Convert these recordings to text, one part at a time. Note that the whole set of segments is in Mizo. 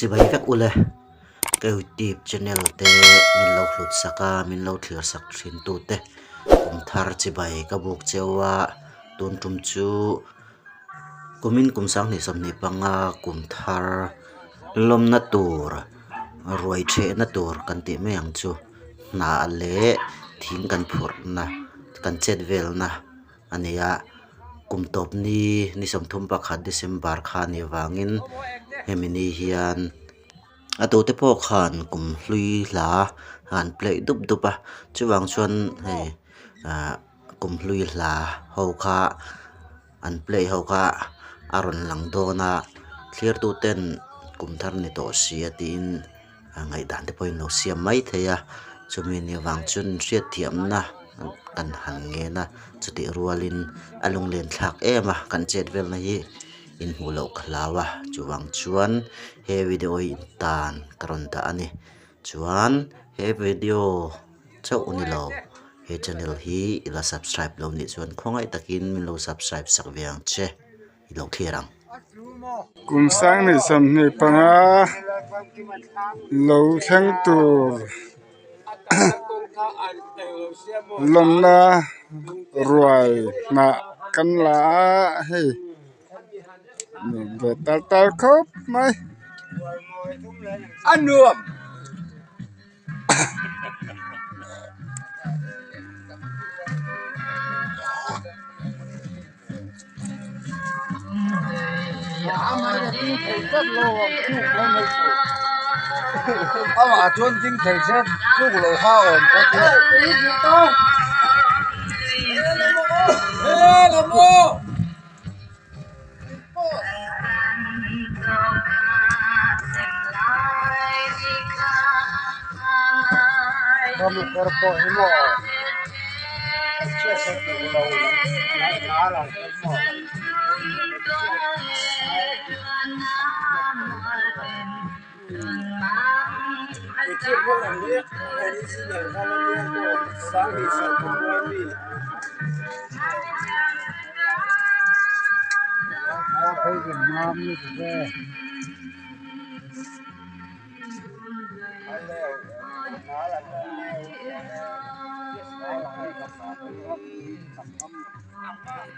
Chibai vek ule ka youtube channel te min lo hlut sak a min lo thlir sak thin tu te kum thar chibai ka buk cheu a tun tum chu kumin kum sanghnih sawmhnih panga kum thar lawmna tur ruai thehna tur kan tih mai ang chu hnah leh thing kan phurhna kan chet velna a ni a kum tawp ni ni 31 December kha a nih avangin hemi ni hian a tute pawh khan kum hlui hla an play dup dup a chuvang chuan hei ahh kum hlui hla ho kha an play ho kha a rawn lang dawn a thlir tu ten kum thar ni tawh si a tiin ngaihdan te pawhin lo siam mai thei a chumi ni vang chuan hriatthiamna kan han ngen a chutih rualin a lunglen thlak em a kan chet velna hi inhmuh loh ka hlau a chuvang chuan he video hi tan ka rawn dah a ni chuan he video chauh a ni lo he channel hi i la subscribe lo nih chuan khawngaih takin min lo subscribe sak ve ang che. I lo thlir ang. Kum 2025 lo thleng tur lawmna ruai hnah kan la a hei nuam ve tal tal khawp mai.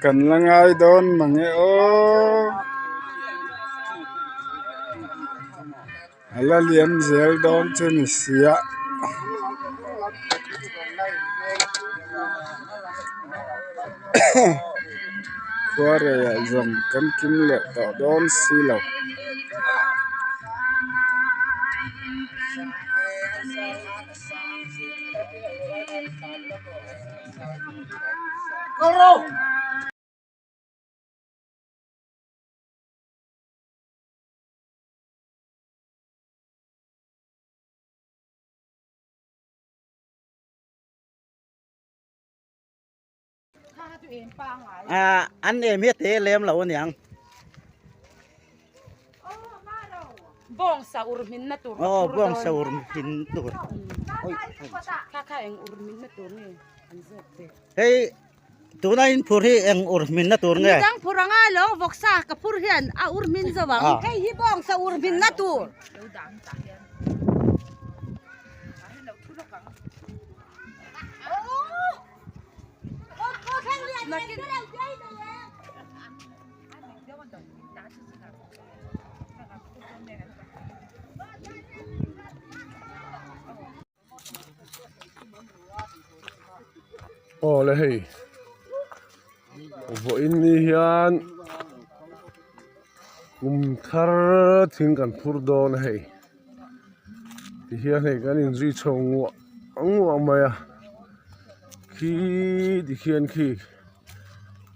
Kan la ngai dawn mange aw. A la liam zel dawn chu ni sia. Khuarei ah zawng kan kim leh tawh dawn si lo. Ah an em hi a te lem lo aniang. Bawngsa ur hminna tur aw bawngsa ur hmin tur kha kha eng ur hminna tur nge an zawk te hei Tuna in phur hi eng ur hminna tur nge? Midang phur anga lawng vawksa ka phur hian a ur hmin zo ang. Hei hi bawngsa ur hminna tur. Aw le hei vawiin ni hian kum thar thing kan phur dawn a hei tihian hei kan inzui chho nguah nguah mai a khi tikhian khi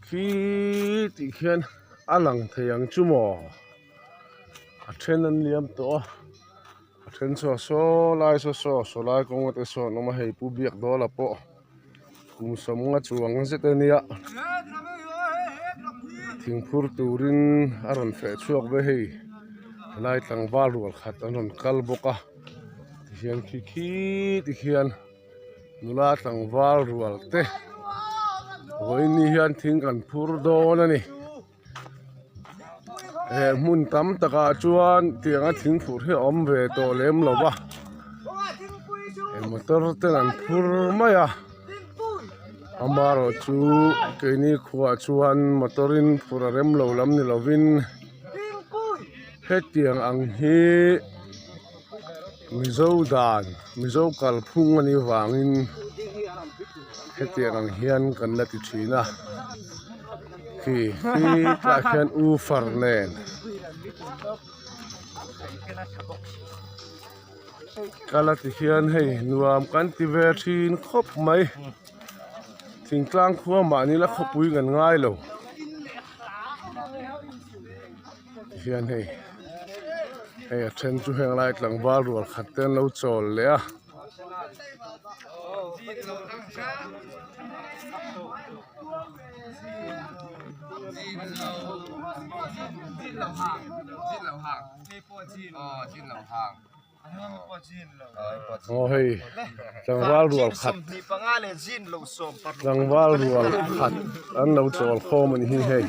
khi tikhian a lang thei ang chu maw a then an liam tawh a. A then chu a saw lai saw saw saw lai kawng te sawn a awm a hei pu biak dawla pawh kum sawmnga chuang zet a nia thingphur turin a rawn feh chhuak ve hei helai tlangval rual khat an rawn kal bawk a tihian khi khi tikhian nula tlangval rual te vawiin ni hian thing kan phur dawn a ni. He hmun tam takah chuan tianga thing phurh hi a awm ve tawh lem lo va he motor ten an phur mai a amaherawh chu keini khuaah chuan motor in phurh a rem lo lam ni lovin hetiang ang hi mizo dan mizo kalphung anih vangin hetiang ang hian kan la ti thin a. Khi khi tlaiah khian woofer nen kal a ti hian hei nuam kan ti ve thin khawp mai thingtlang khua mahni la khawpui kan ngai lo tihian hei hei a then chu heng lai tlangval rual khat te an lo chawl leh a. Aw hei tlangval rual khat tlangval rual khat an lo chawl khawm a ni hi hei.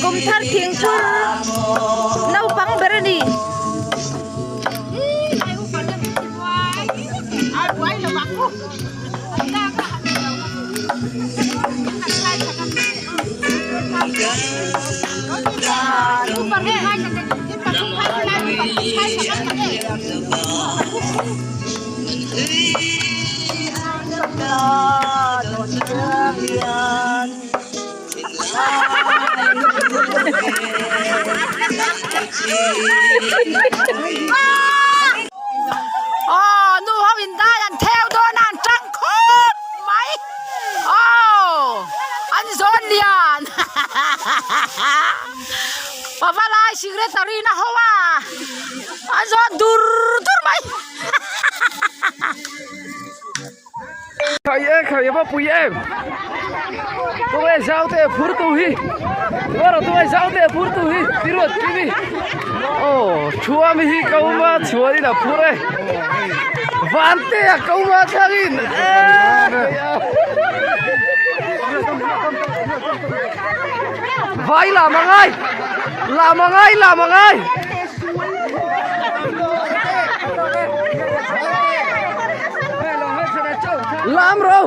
Kum thar thing thur naupang ber a ni. Aw nu ho in dai an theu dawn a an tang khawp mai aw an zawn lian pavalai secretary na ho a an zawn dur dur mai. Khai e khai va pui em tunge zau te phur tu hi tuara tunge zau te phur tu hi tiruat kimi aw thua mi hi ko ma chuan in a phur e van te a ko ma thang in vai làm angai làm angai làm angai Lam ro.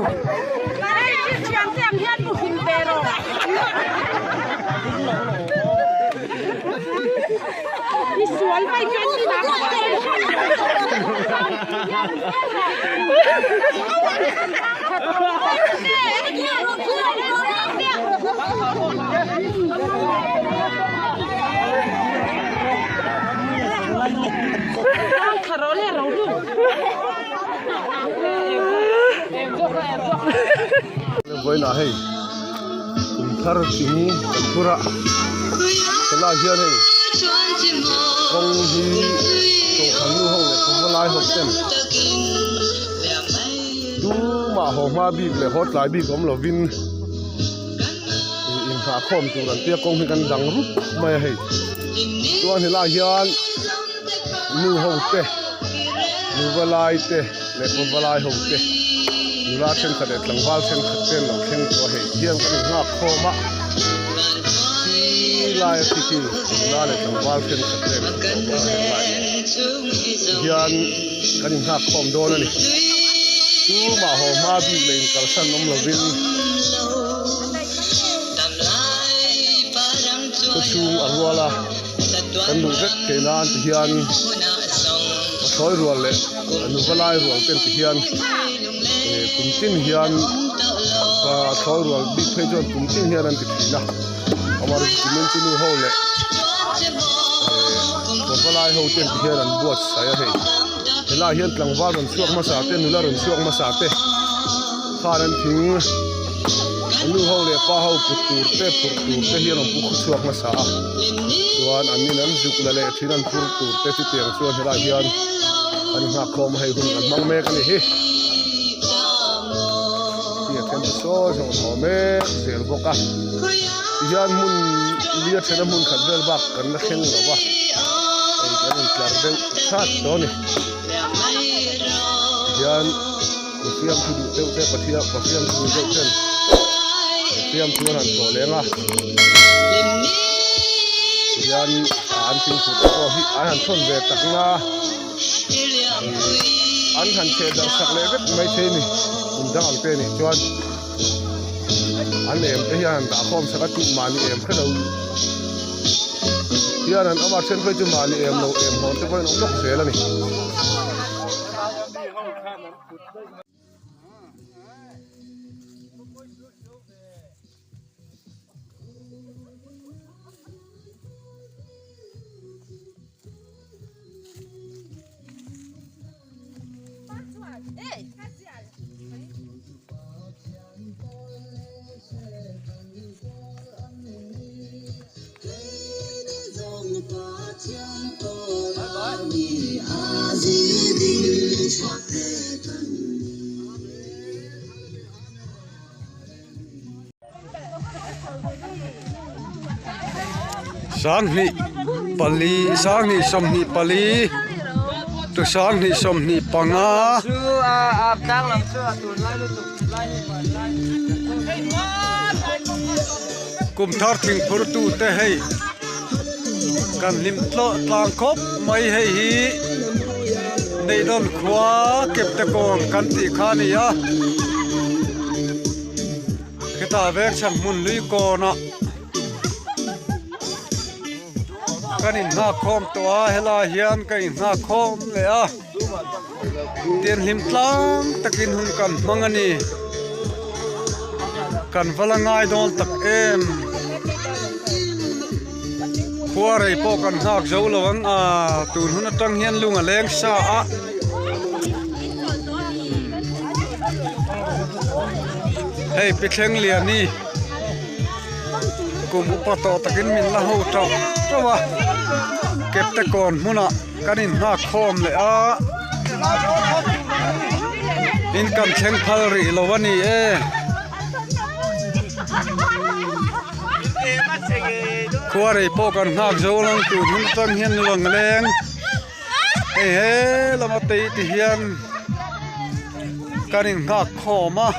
Vawiinah hei kum thar thing kan phur a helaiah hian hei kawng hi kohhran nu ho leh khawva lai ho ten tumah haw hma bik leh haw tlai bik awm lovin ih inghahkhawm tur an tia kawng hi kan dang rup mai a hei chuan helaiah hian nu ho te nuva lai te leh pawva lai ho te nula thenkhat leh tlangval thenkhat te an lo thleng tawh a hei hian kan inghak khawm a khi lai a khi khi nula leh tlangval thenkhat te an lo thleng tawh a heng lai hian kan inghak khawm dawn a ni. Tumah haw hma bik leh inkalsan awm lovin khawchhung a rual a, kan luh vek theih nan ti hian pathlawi rual leh nuva lai rual ten ti hian eh kum tin hian pathlawi rual bik phei chuan kum tin hian an ti thin a, amaherawhchu chu nu ho leh eh nuva lai ho ten ti hian an buatsaih a hei. Helaiah hian tlangval rawn chhuak hmasa te nula rawn chhuak hmasa te khan an thing nu ho leh pa ho put tur te phurh tur te hi an rawn pu chhuak hmasa a chuan an nin an zuk la leh thin an phur tur te chutiang chuan helaiah hian an nghak khawm a hei hun an hmang mek a ni hi hei a then te sawi sawn haw mek zel bawk a tihian hmun lia thena hmun khat vel bak kan la thleng lo va hei kan intlar deuh. That dawn ni. Tihian mi fiamthu duh deuh te Pathian pa fiamthu duh deuh ten mi fiamthu an han tlawh leng a. Tihian an thingput te pawh hi an han thawn ve tak na an han cheh darh sak leh vek mai thei ni. Kum dang ang te nih chuan an em te hian han dah khawm sak a tih mahni em hrelo. Hian an awm a then phei chu mahni em lo em hawn te pawhin awm lawk zel a ni. Sanghnih pali sanghnih sawmhnih pali tu sanghnih sawmhnih panga. Kum thar thing phur tu te hei kan hlim tlawh tlang khawp mai hei hi Neihdawn khua Keptekawn kan tih kha a ni a khitah veng chhan hmun lui kawnah kan inhnak khawm tawh a helai hian ka inhnak khawm leh a. Tian hlim tlang takin hun kan hmang a ni. Kan va la ngai dawn tak em. Khua rei pawh kan nghak zo lo ang a, tun hun atang hian lung a leng sa a. Hei pi thleng liani kum upa tawh takin min la ho tauh tauh a, Keptekawn hmunah. Kan inhngak khawm leh a, in kan thleng phal rih lo a ni e. Khua rei pawh kan nghak zo lang tur hun atang hian luang leng hei he lama tei ti hian kan inhngak khawm a.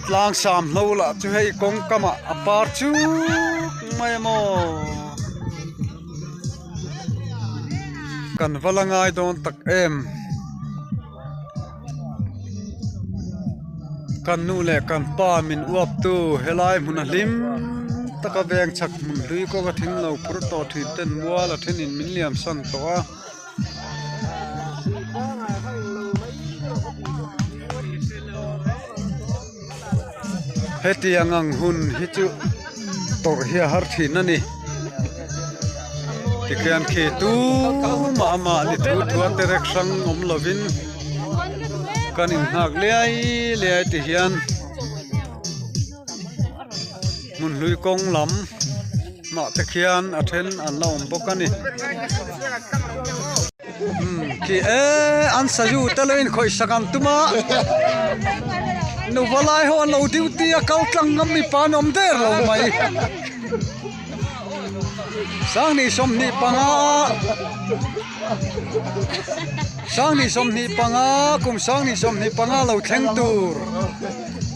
Tlang sam hlo lah chu hei kawng kamah a par chuk mai a maw kan va la ngai dawn tak em kan nu leh kan pa min uap tu helai hmun a hlim taka veng chhak hmun hlui kawng a thing lo phur tawh thin ten mual a thenin min liam san tawh a. Hetiang ang hun hi chu tawrh hi a har thin a ni. Tikhian khi tumah mahni thu thu a terek hrang awm lovin kan inghak liai liai ti hian hmun hlui kawng lam mah te khian a then an la awm bawk a ni. Khi e an sazu te lo inkhawih sak ang tum a nuva lai ho an lo duty a kal tlang ngam mipa an awm der lo mai sanghnih 25 sanghnih 25 kum sanghnih 25 lo thleng tur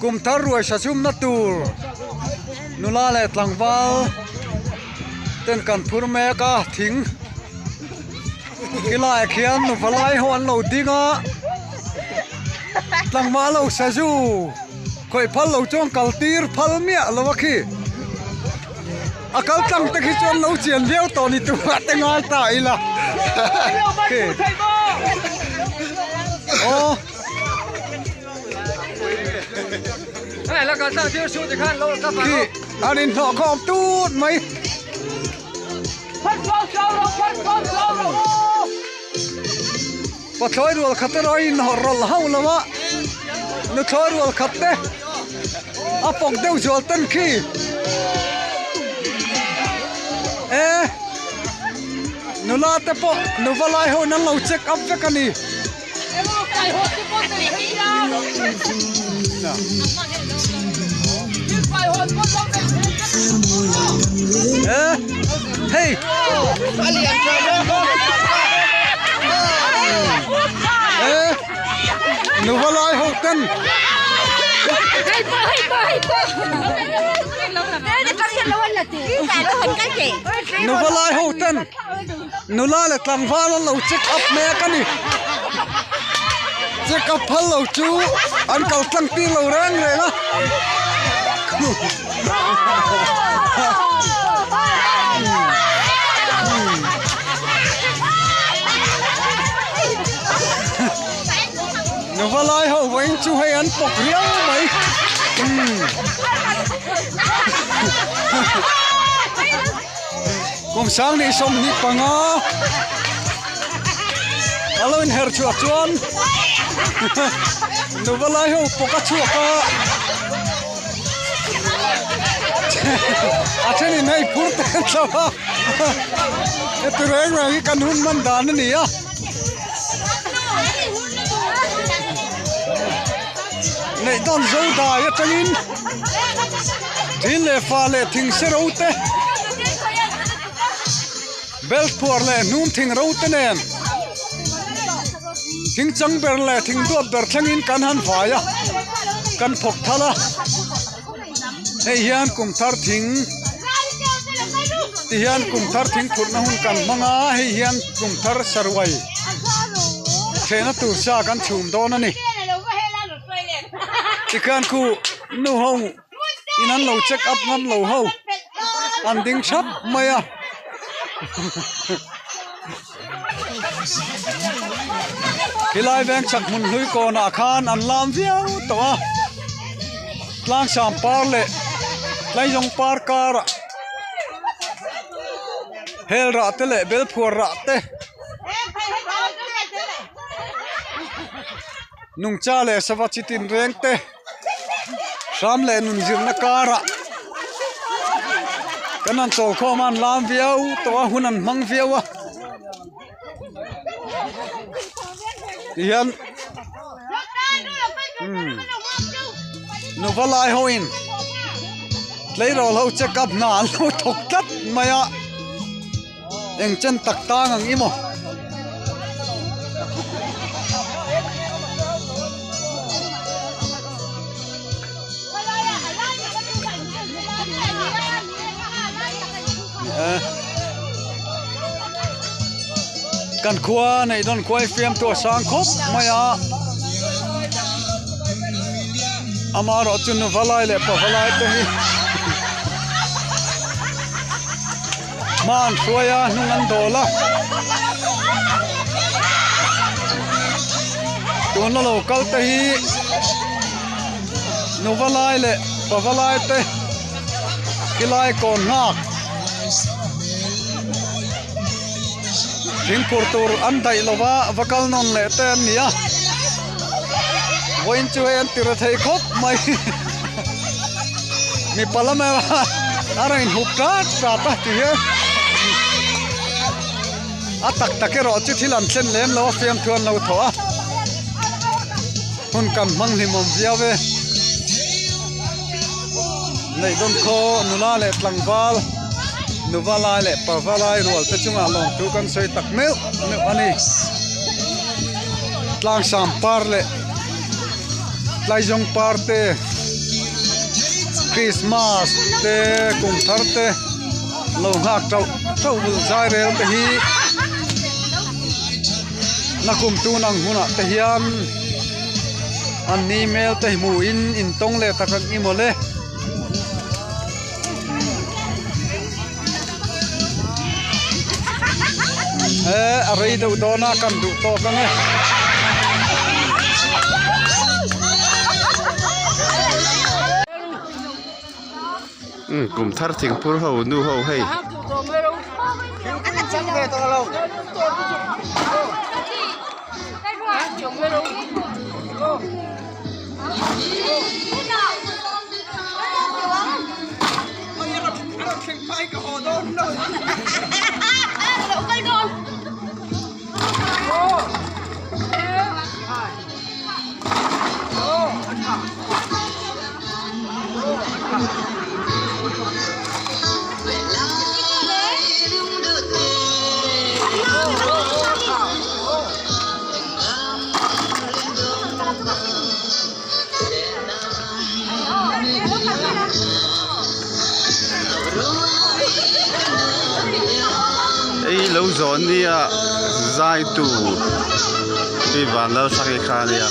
kum thar ruai sachumna tur nula leh tlangval ten kan phur mek a thing. Khilaiah khian nufa lai ho an lo ding a. Tlangval lo sazu khawih phal lo chuan kal tir phal miah lo a khi. A kal tlang te khi chuan lo chian viau tawh ni tumah te ngai ta ila. Khi. Aw. Khi an inhnawh khawm tut mai. Pathlawi rual khat erawh a inhawrh rawlh hauh lo a, nuthlawi rual khat te a pawk deuh zual ten khi e nula te pawh nuva lai ho in an lo check up vek a ni. E hei e nuva lai ho ten nuva lai ho ten Nula leh tlangval an lo check up mek a ni. Check up phal lo chu an kal tlang tir lo reng reng a. Nuva lai ho vawiin chu hei an pawk riau mai. Kum 25 a lo inher chhuah chuan nuva lai ho pawk a chhuak a a thenin hei phur te an tlo a heti reng reng hi kan hun hman dan a ni a. Neih dawn zo dai atangin thil leh fa leh thing se ro te belt phuar leh hnum thing ro te nen thing chang ber leh thing duat ber thlengin kan han vai a kan phawk thal a hei hian kum thar thing ti hian kum thar thing phurhna hun kan hmang a hei hian kum thar saruai thlehna tur sa kan chhum dawn a ni tikhian khu nu ho in an lo check up ngam lo ho an ding thap mai a. Helai veng chak hmun hlui kawnah khan an lam viau tawh a tlangsam par leh tlaizawng par karah hel rah te leh bel phuar rah te nungcha leh sava chi tin reng te hram leh nun zirna karah kan han chawl khawm a an lam viau tawh a hun an hmang viau a tihian umm nuva lai ho in tleirawl ho check up hna an lo thawk tlat mai a. Eng chen tak tang ang i maw? Kan khua neih dawn khuai fiamtu a sang khawp mai a amaherawh chu nu valai leh pa valai te hi Hma an hruai a hnung an dawl a tuna lo kal te hi nuva lai leh pava lai te khilai kawn nghak thingphur tur an daih lo va va kal nawn leh te an ni a vawiin chu hei an ti ra thei khawp mai. Mipa lama a rawn inhup tat tat a ti hian a tak tak erawh chu thil an thlen lem lo a fiamthu an lo thawh a hun kan hmang hlimawm viau e Neihdawn khaw nula leh tlangval nuva lai leh parva lai rual te chungah lawmthu kan sawi tak meuh meuh a ni tlangsam par leh. Tlaizawng par te Christmas te kum thar te lo nghak tauh tauh bul zai rel te hi nakum tun ang hunah te hian. An ni hmel te hmuh in in tawng leh tak ang i mawle. He a rei deuh dawn a kan duh tawk ang e. Umm kum thar thingphur ho nu ho hei. Hei lo zawn nia zai tu hi Vanlalsaki kha a nia.